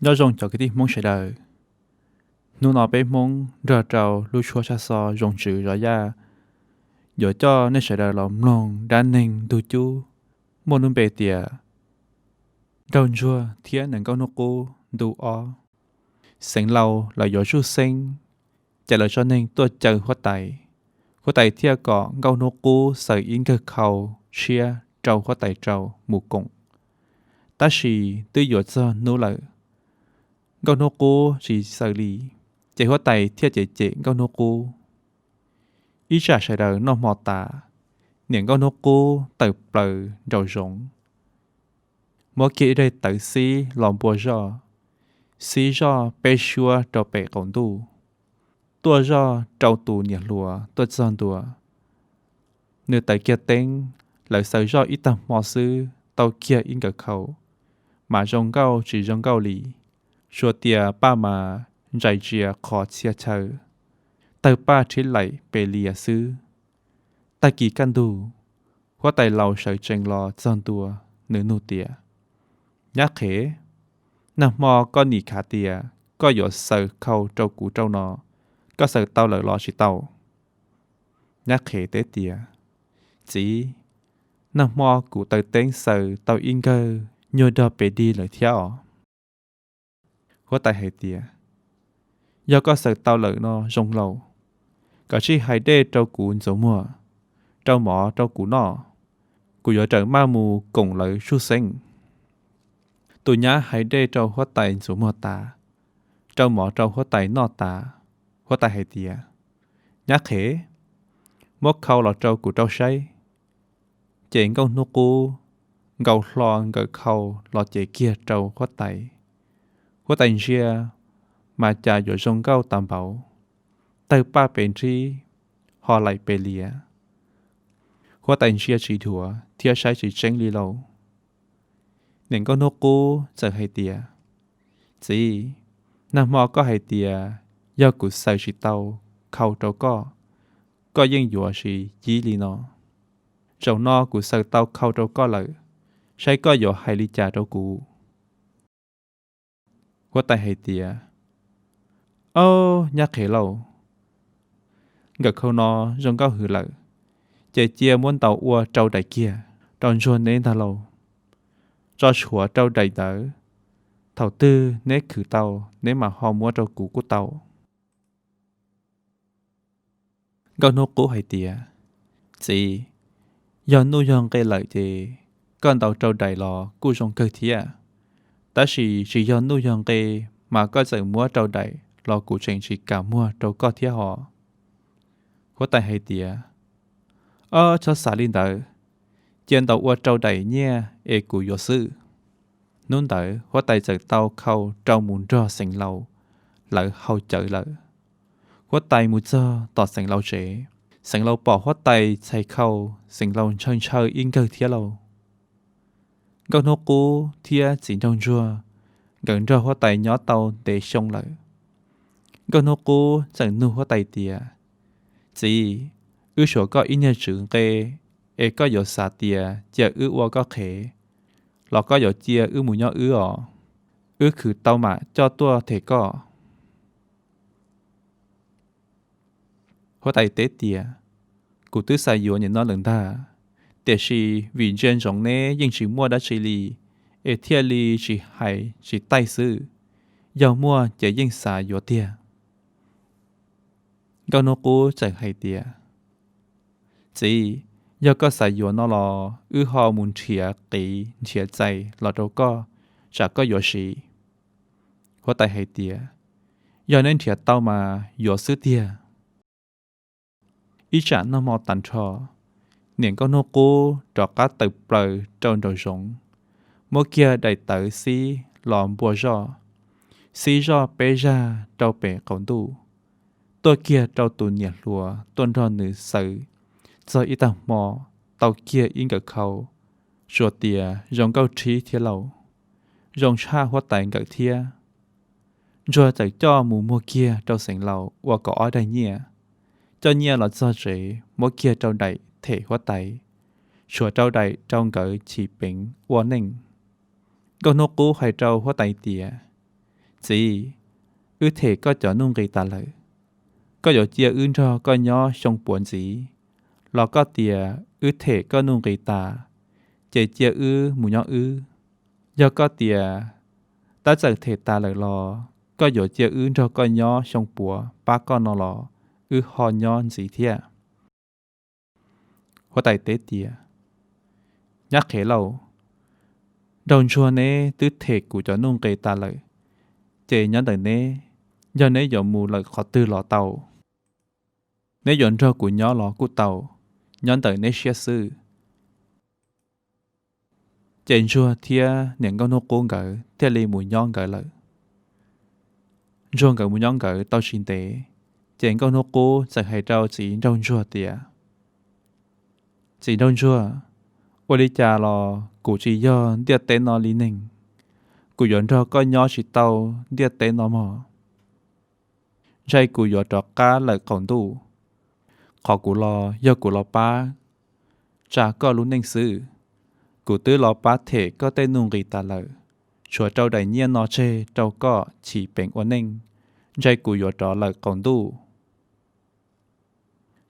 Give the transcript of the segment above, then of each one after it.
Nyob zoo cov kwv tij Hmoob sawv daws. Hnub no peb Hmoob nrog rau lub tshuab tshaj xov Zoo Tswv Zov Yaj yuav coj nej sawv daws los mloog dab neeg ntug cub muaj lub npe tias Nraug Ntsuag thiab nws Nkauj Hnub Qub ntu ob. Xeev Laus lawv yuav zuj xeeb, ces lawv tso neeg tuaj caw huab tais. Huab tais thiaj kom Nkauj Hnub Qub xaws ib nkawg khau tshiab rau huab tais rau mus koom. Tab sis twb yuav txog hnub lawm, Nkauj Hnub Qub tsis xaws li, ces huab tais thiaj cem cem Nkauj Hnub Qub. Ib tsam sawv daws noj hmo tas, niam Nkauj Hnub Qub tawm plaws nraum zoov, muab kiag ib daim tawv xib los npua zoj, xib zoj peb suab rau pem qaum ntuj, tuaj zoj rau tus niam hluas tuaj txog ntua. Nws tawm kiag teeb, lawv xaws zoj ib tag hmo xwb tau kiag ib nkawm khau, mas zoo nkauj tsis zoo nkauj li. Tsuas tias paj mas ntsais ntsia qhov txhia chaw, tawg paj rhib laim pes lias xwb. Tag kis kaj ntug, huab tais laus sawv tsees los txog ntua, nws nug tias, Nyab Qhev, nag hmo koj nim khav tias koj yuav xaws khau rau kuv rau no, koj xaws tau lawm los tsis tau? Nyab Qhev teb tias, Txiv, nag hmo kuv taws teeb xaws tau ib nkawg nyuag dog pes dig lawm thiab os. Huab tais hais tias, Yog koj xaws tau lawm no zoo lauj, koj tsij hais dej rau kuv ntxuav muag, rau mov rau kuv noj, kuv yuav rawm maj mus koom lawv zuj xeeb. Tus nyab hais dej rau huab tais ntxuav muag tas, rau mov rau huab tais noj tas, huab tais hais tias, Nyab Qhev, muab khau los rau kuv rau saib. Ces Nkauj Hnub Qub nkaus hlo nkawm khau los cev kiag rau huab tais. Huab tais ntsia, mas cas yuav zoo nkauj tas npaum, tawg paj pes nrhib, ho laim pes lias. Huab tais ntsia tsis dhuav thiab saib tsis tseeb li lauj. Niam Nkauj Hnub Qub txawm hais tias, Txiv, nag hmo koj hais tias yog kuv xaws tsis tau khau rau koj, koj yeej yuav tsis yib li no. Zaum no kuv xaws tau khau rau koj lawm, saib koj yuav hais li cas rau kuv. Huab tais hais tias, Ob, Nyab Qhev lauj, nkawm khau no zoo nkauj hwv lawm, ces cia muab ntaus ua rau daim kiag rau Ntsuag neb ntag lauj. Tso tshuav rau daim ntawd, thaum twg neb khwv tau neb mam ho muab rau kuv kuj tau. Nkauj Hnub Qub hais tias, Txiv, yog nuj yog nqe lawm ces koj ntaus rau daim los kuj zoo kawg thiab. Tab sis tsis yog nuj yog nqe, mas koj txawm muab rau daim los kuv tseem tsis kam muag rau koj thiab hos. Huab tais hais tias, Ob, txhob xav li ntawd, cia ntaus ua rau daim nyiaj es kuv yuav xwb. Hnub ntawd huab tais txawm tau khau rau mus nrog Xeev Laus lawv haus cawv lawm. Huab tais mus txog tom Xeev Laus tsev, Xeev Laus pom huab tais txhais khau, Xeev Laus ntshaw ntshaw ib nkawg thiab lauj. Nkauj Hnub Qub thiab txiv nraug Ntsuag, nkawd nrog huab tais nyob tau ntev xyoo lawm. Nkauj Hnub Qub txawm nug huab tais tias, Txiv, wb suav koj ib niag tswv nqe, es koj yuav xav tias cia wb ua koj qhev, los koj yuav cia wb mus nyob wb os? Wb khwv tau mam coj tuaj them koj. Huab tais teb tias, Kuv twb xav yuav nim no lawm ntag, tiam sis vim ntsia ntsoov neb yeej tsis muaj dab tsi li, es thiaj li tsis hais tsis taij xwb. Yog muaj ces yeej xav yuav tiag. Nkauj Hnub Qub txawm hais tias, Txiv, yog koj xav yuav no los wb ho mus nrhiav qiv nrhiav txais los rau koj, tsam koj yuav siv. Huab tais hais tias, Yog neb nrhiav tau mas yuav xwb tiag. Ib tsam noj hmo tas nrho, niam Nkauj Hnub Qub rov qab tawm plaws rau nraum zoov, muab kiag daim tawv xib los npua zoj, xib zoj peb zaj rau pem qaum ntuj, tuaj kiag rau tus niam hluas tuaj nrog nws xaws txog ib tag hmo, tau kiag ib nkawm khau, tsuas tias zoo nkauj rhib thiab lauj, zoo tshaj huab tais nkawm thiab. Ntsuag txawm coj mus muag kiag rau Xeev Laus ua kaum ob daim nyiaj, coj nyiaj los txog tsev muab kiag rau daim them huab tais, tshuav rau daim rau nkawd chim peev ua neej. Nkauj Hnub Qub hais rau huab tais tias, Txiv, wb them koj cov nuj nqis tas lawm, koj yuav cia wb nrog koj nyob xyoo puav ntxiv, los koj tias wb them koj nuj nqis tas, ces cia wb mus nyob wb? Yog koj tias tab txawm them tas lawm los koj yuav cia wb nrog koj nyob xyoo puav pab koj no los wb ho nyob ntxiv thiab. Huab tais teb tias, Nyab qhev lauj, nraug ntsuag neb twb them kuv cov nuj nqis tas lawm, ces nyob ntawm neb, yog neb yuav mus lawm qhov twg los tau. Neb yuav nrog kuv nyob los kuj tau, nyob ntawm neb siab xwb. Ces ntsuag thiab niam nkauj hnub qub nkawd thiaj li mus nyob nkawd lawm. Ntsuag nkawd mus nyob nkawd tau tsis ntev, ces nkauj hnub qub txawm hais rau txiv nraug ntsuag tias, Txiv nraug ntsuag, ua li cas los kuv tsis yog ntiaj teb no li neeg, kuv yuav nrog koj nyob tsis tau ntiaj teb no mog. Ntshai kuv yuav rov qab lawm qaum ntuj. Qhov kuv los yog kuv los pab tsa koj lub neej xwb. Kuv twb los pab them koj tej nuj nqis tas lawm, tshuav rau daim nyiaj no tseg rau koj chiv peev ua neej, ntshai kuv yuav rov lawm qaum ntuj.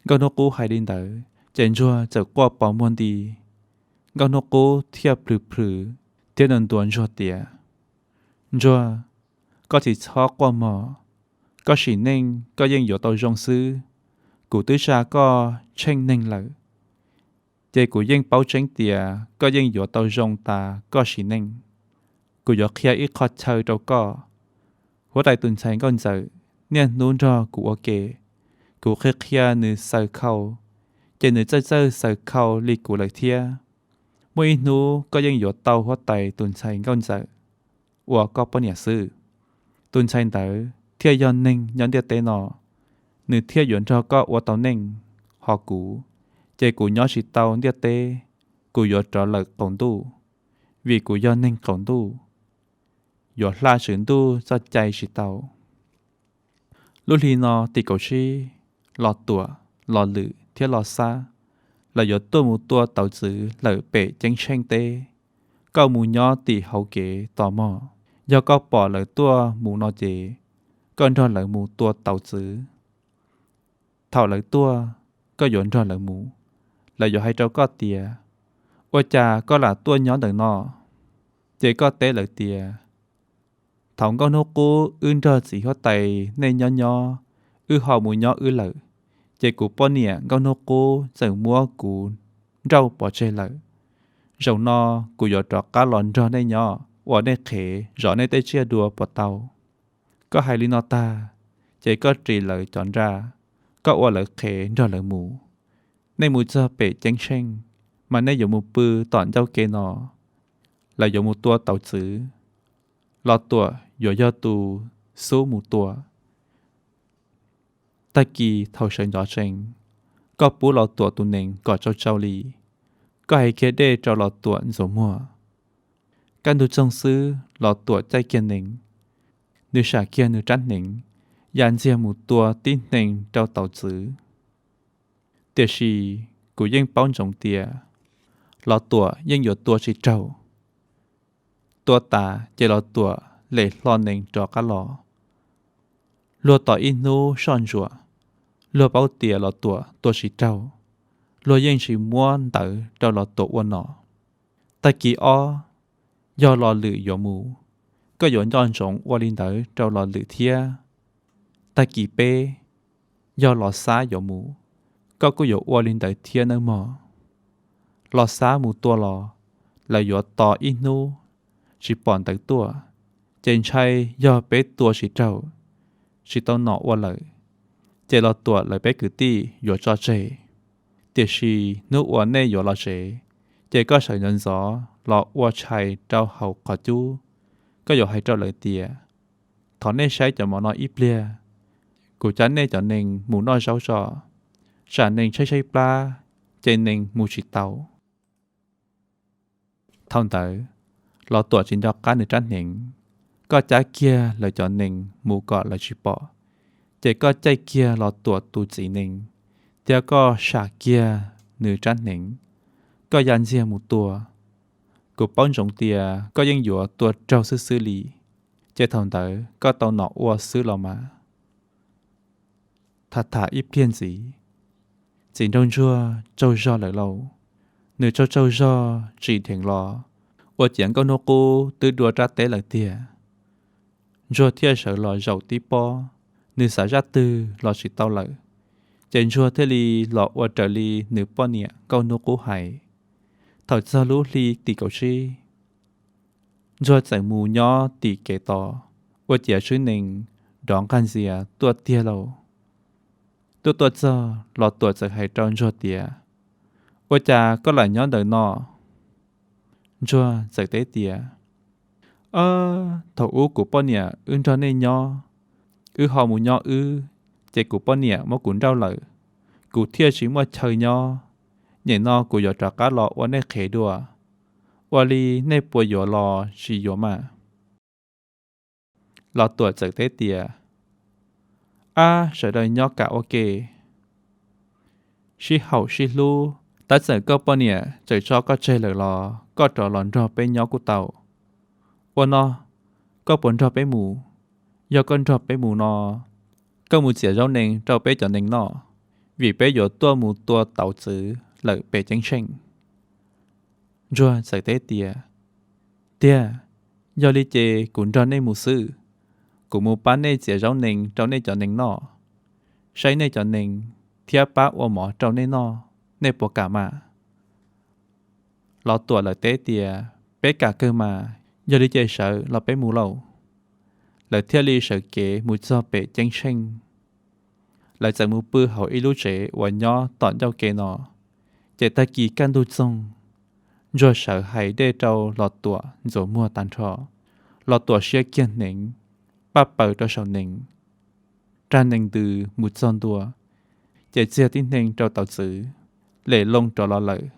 Nkauj hnub qub hais li ntawd ces ntsuag txawm quaj pos muag nti. Nkauj hnub qub thiaj plhws plhws thiab ntuas ntsuag tias, Ntsuag, koj tsis txhob quaj mog. Koj sim neej koj yeej yuav tau zoo xwb. Kuv twb tsa koj tsheej neeg lawm, ces kuv yeej paub tseeb tias koj yeej yuav tau zoo tas koj sim neej. Kuv yuav qhia ib qho chaw rau koj. Huab tais tus ntxhais nkauj ntxawm niaj hnub nrog kuv ua ke, kuv qhia qhia nws xaws khau, ces nws txawj txawj xaws khau li kuv lawm thiab. Muaj ib hnub koj yeej yuav tau huab tais tus ntxhais nkauj ntxawm ua koj poj niam xwb. Tus ntxhais ntawd thiaj yog neeg nyob ntiaj teb no, nws thiaj yuav nrog koj ua tau neej. Ho kuv, ces kuv nyob tsis tau ntiaj teb, kuv yuav rov lawm qaum ntuj, vim kuv yog neeg qaum ntuj, yuav hla Tswv Ntuj txoj cai tsis tau. Lub hli no tim kaum tsib, Los Tuam, Los Lwm thiab Los Xab, lawv yuav tuaj mus tua tauv txwv lawm pem Ceeb Tsheej teb. Koj mus nyob tim hauv kev tos mog. Yog koj pom lawv tuaj mus no ces koj nrog lawv mus tua tauv txwv. Thaum lawv tuaj, koj yuav nrog lawv mus. Lawv yuav hais rau koj tias, Ua cas koj lam tuaj nyob ntawm no? Ces koj teb lawv tias, Thaum Nkauj Hnub Qub wb nrog txiv huab tais nej nyob nyob, wb ho mus nyob wb lawm, ces kuv poj niam Nkauj Hnub Qub txawm muab kuv nrauj pov tseg lawm. Zaum no kuv yuav rov qab los nrog nej nyob ua nej qhev zov nej tej tsiaj dua puas tau? Koj hais li no tag, ces koj ris lawv cov nra, koj ua lawv qhev nrog lawv mus. Nej mus txog pem Ceeb Tsheej, mas nej yuav mus pw tom ncauj ke no. Lawv yuav mus tua tauv txwv, Los Tuam yuav yog tus xub mus tua. Tag kis thaum sawv ntxov tsees, koj pub Los Tuam tus nees kom tsau tsau li. Koj hais kiag dej rau Los Tuam ntxuav muag. Kaj ntug txoog xwb Los Tuam caij kiag nees, nws sam kiag nws rab hneev, ya ntxiag mus tua tib hneev rau tauv txwv. Tiam sis kuv yeej paub ntsoov tias Los Tuam yeej yuav tua tsis raug. Tua tas ces Los Tuam lem hlo nees rov qab los. Luag tos ib hnub soj ntsuam, luag paub tias Los Tuam tua tsis raug, luag yeej tsis muab ntawv rau Los Tuam ua nom. Tag kis ob, yog Los Lwm yuav mus, koj yuav nco ntsoov ua li ntawd rau Los Lwm thiab. Tag kis peb, yog Los Xab yuav mus, koj kuj yuav ua li ntawd thiab nawb mog. Los Xab mus tua los, lawv yuav tos ib hnub tsis pom ntawv tuaj, ces ntshai yog peb tua tsis raug, tsis tau nom ua lawm, ces Los Tuam lawv peb kwv tij yuav tso tseg. Tiam sis hnub uas nej yuav los tsev, ces koj sawv ntxov ntxov los ua tshais rau hauv qhov cub. Koj yuav hais rau lawv tias, Thov nej saib cov mov no ib pliag, kuv cab nej cov nees mus noj zaub tso. Tsam nees tshaib tshaib plab, ces nees mus tsis tau. Thaum ntawd, Los Tuam tsis nco qab nws rab hneev, koj cab kiag lawv cov nees mus kom lawv tsis pom, ces koj caij kiag Los Tuam tus txiv nees, thiab koj sam kiag nws rab hneev, koj ya ntxiag mus tua. Kuv paub ntsoov tias koj yeej yuav tua raug xwb xwb li, ces thaum ntawd koj tau nom ua xwb los mas. Tham tham ib pliag ntxiv, txiv nraug ntsuag tsaug zog lawm lauj. Nws tsaug tsaug zog tsim dheev los, ua ciav nkauj hnub qub twb dua rab teb lawm tiag. Ntsuag thiaj sawv los zaum tib pob, nws xav zaj twg los tsis tau lawm, ces ntsuag thiaj li los ua raws li nws poj niam nkauj hnub qub hais. Thaum txog lub hli tim kaum tsib, ntsuag txawm mus nyob tim kev tos, ua ciav tswb nees nrov nqag ntxias tuaj tiag lauj. Tuaj tuaj txog, Los Tuam txawm hais rau ntsuag tias, Ua cas koj lam nyob ntawm no? Ntsuag txawm teb tias, Ab, thaum ub kuv poj niam wb nrog nej nyob, wb ho mus nyob wb, ces kuv poj niam muab kuv nrauj lawm, kuv thiaj tsis muaj chaw nyob. Nyem no kuv yuav rov qab los ua nej qhev dua, ua li nej puas yuav los tsis yuav mas? Los Tuam txawm teb tias, Ab, sawv daws nyob kam ua ke, sib haum sib hlub, tab txawm koj poj niam txawm tso koj tseg lawm los koj rov los nrog peb nyob kuj tau. Ua no, koj puas nrog peb mus? Yog koj nrog peb mus no, koj mus txiav zaub nees rau peb cov nees noj, vim peb yuav tuaj mus tua tauv txwv lawm pem ceeb tsheej. Ntsuag txawm teb tias, Tiag, yog li ces kuv nrog nej mus xwb. Kuv mus pab nej txiav zaub nees rau nej cov nees noj, saib nej cov nees, thiab pab ua mov rau nej noj, nej puas kam mas? Los Tuam lawv teb tias, Peb kam kawg mas, yog li ces sawv los peb mus lauj. Lawv thiaj li sawv kev mus txog pem ceeb tsheej. Lawv txawm mus pw hauv ib lub tsev uas nyob tom ncauj ke no, ces tag kis kaj ntug txoog, ntsuag sawv hais dej rau Los Tuam ntxuav muag tag nrho. Los Tuam siab kiag hneev, paj paws rau saum nees, rag nees ntws mus txog ntua, ces txiag tib hneev rau tauv txwv, lem loo rov los lawm.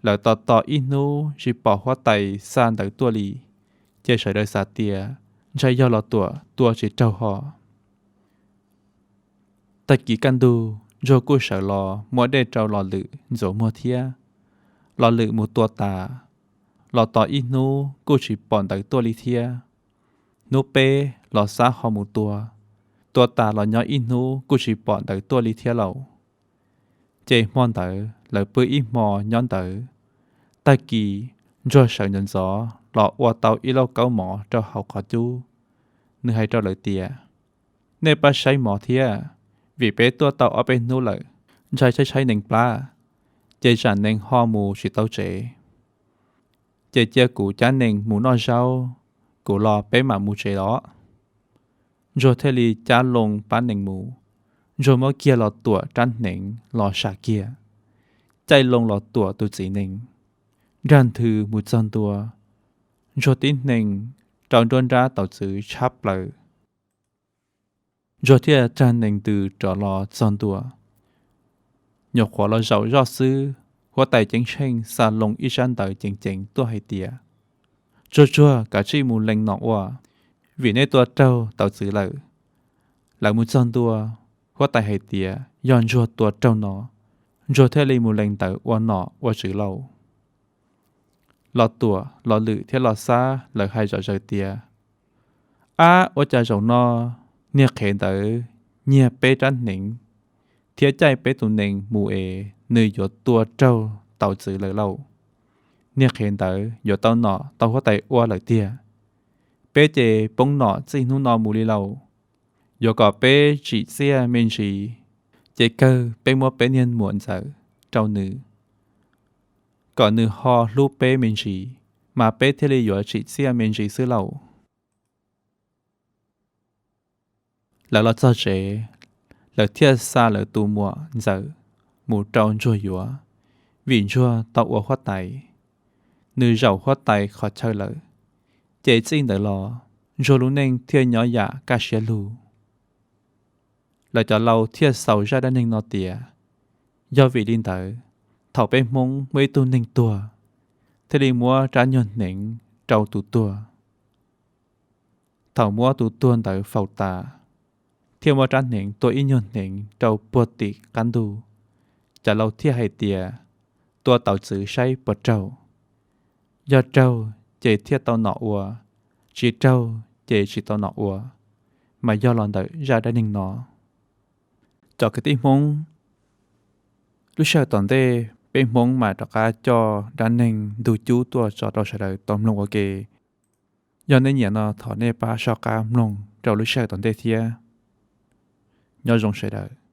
Lawv tos tos ib hnub tsis pom huab tais xa ntawv tuaj li, ces sawv daws xav tias ntshai yog Los Tuam tua tsis raug ho. Tag kis kaj ntug, ntsuag kuj sawv los muab dej rau Los Lwm ntxuav muag thiab. Los Lwm mus tua tas, los tos ib hnub kuj tsis pom ntawv tuaj li thiab. Hnub peb, Los Xab ho mus tua, tua tas los nyob ib hnub kuj tsis pom ntawv tuaj li thiab lauj. Ces hmo ntawd lawv pw ib hmo nyob ntawd. Tag kis, ntsuag sawv ntxov ntxov los ua tau ib lauj kaub mov rau hauv qhov cub. Nws hais rau lawv tias, Nej pab saib mov thiab, vim peb tuaj tau ob peb hnub lawm, ntshai tshaib tshaib nees plab, ces tsam nees ho mus tsis tau tsev. Ces cia kuv cab nees mus noj zaub, kuv los peb mam mus tsev los. Ntsuag thiaj li cab loo pab nees mus. Ntsuag muab kiag Los Tuam rab hneev los sam kiag, caij loo Los Tuam tus txiv nees, nrag nthwv mus txog ntua. Ntsuag tib hneev rau nruab nrab tauv txwv tshab plaws. Ntsuag thiaj rag nees ntws rov los txog ntua. Nyuam qhuav los zaum zoj xwb, huab tais ceeb tsheej xa loo ib tsab ntawv ceev ceev tuaj hais tias, Tsuag tsuag, kav tsij mus lees nom ua, vim nej tua raug tauv txwv lawm. Lawv mus txog ntua, huab tais hais tias yog ntsuag tua raug no, ntsuag thiaj li mus lees ntawv ua nom ua tswv lauj. Los Tuam, Los Lwm thiab Los Xab lawv hais zom zaws tias, Ab, ua cas zaum no niag qhev ntawd nyiag peb rab hneev thiab caij peb tus nees mus es nws yuav tua raug tauv txwv lawm lauj. Niag qhev ntawd yuav tau nom tau huab tais ua lawm tiag. Peb ces poob nom txij hnub no mus li lauj. Yuav kom peb tsim txiaj me ntsis, ces kawg peb muab peb niag muam ntxawm rau nws, kom nws ho hlub peb me ntsis, mas peb thiaj li yuav tsim txiaj me ntsis xwb lauj. Lawv los txog tsev, lawv thiaj xa lawv tus muam ntxawm mus rau ntsuag yuav, vim ntsuag tau ua huab tais. Nws zaum huab tais qhov chaw lawm, ces txij ntawd los ntsuag lub neej thiaj nyob yam kaj siab lug. Lawv cov laus thiaj xaus zaj dab neeg no tias, yog vim li ntawd, thaum peb Hmoob muaj ib tug neeg tuag, thiaj li muab rab nyuag hneev rau tus tuag. Thaum muab tus tuag ntawd faus tas, thiaj muab rab hneev tua ib nyuag hneev rau puag tim qab ntug. Cov laus thiaj hais tias, tua tauv txwv saib puas raug. Yog raug ces thiaj tau nom ua, tsis raug ces tsis tau nom ua, mas yog los ntawm zaj dab neeg no. Cov kwv tij Hmoob, lub sij hawm tom ntej peb Hmoob mas rov qab coj dab neeg ntug cub tuaj tso rau sawv daws tau mloog ua ke. Yog nej nyiam no thov nej pab soj qab mloog rau lub sij hawm tom ntej thiab. Nyob zoo sawv daws.